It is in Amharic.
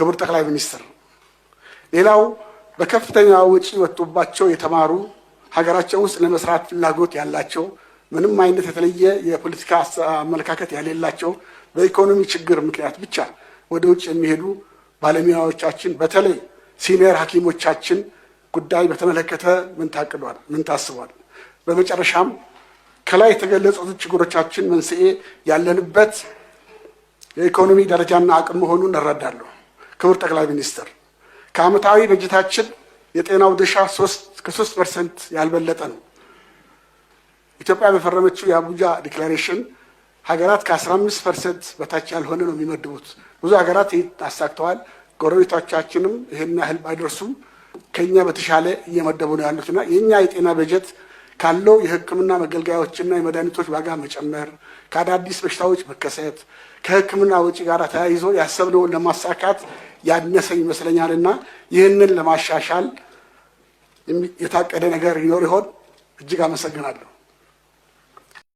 ክቡር ጠቅላይ ሚኒስትር፣ ሌላው በከፍተኛ ወጪ ወጥቶባቸው የተማሩ፣ ሀገራቸው ውስጥ ለመስራት ፍላጎት ያላቸው፣ ምንም አይነት የተለየ የፖለቲካ አመለካከት ያሌላቸው፣ በኢኮኖሚ ችግር ምክንያት ብቻ ወደ ውጭ የሚሄዱ ባለሙያዎቻችን፣ በተለይ senior ሐኪሞቻችን ጉዳይ በተመለከተ ምን ታቅዷል? ምን ታስቧል? በመጨረሻም ከላይ የተገለጹት ችግሮቻችን መንስኤ ያለንበት የኢኮኖሚ ደረጃና አቅም መሆኑን እረዳለሁ። ክቡር ጠቅላይ ሚኒስትር፣ ከዓመታዊ በጀታችን የጤናው ድርሻ ከ3% ያልበለጠ ነው። ኢትዮጵያ በፈረመችው የአቡጃ declaration ሀገራት ከ15% በታች ያልሆነ ነው የሚመድቡት። ብዙ ሀገራት ይህ አሳክተዋል። ጎረቤቶቻችንም ይህን ያህል ባይደርሱም ከኛ በተሻለ እየመደቡ ነው ያሉትና የእኛ የጤና በጀት ካለው የሕክምና መገልገያዎችና የመድኃኒቶች ዋጋ መጨመር፣ ከአዳዲስ በሽታዎች መከሰት፣ ከሕክምና ወጪ ጋር ተያይዞ ያሰብነውን ለማሳካት ያነሰ ይመስለኛልና ይህንን ለማሻሻል የታቀደ ነገር ይኖር ይሆን? እጅግ አመሰግናለሁ።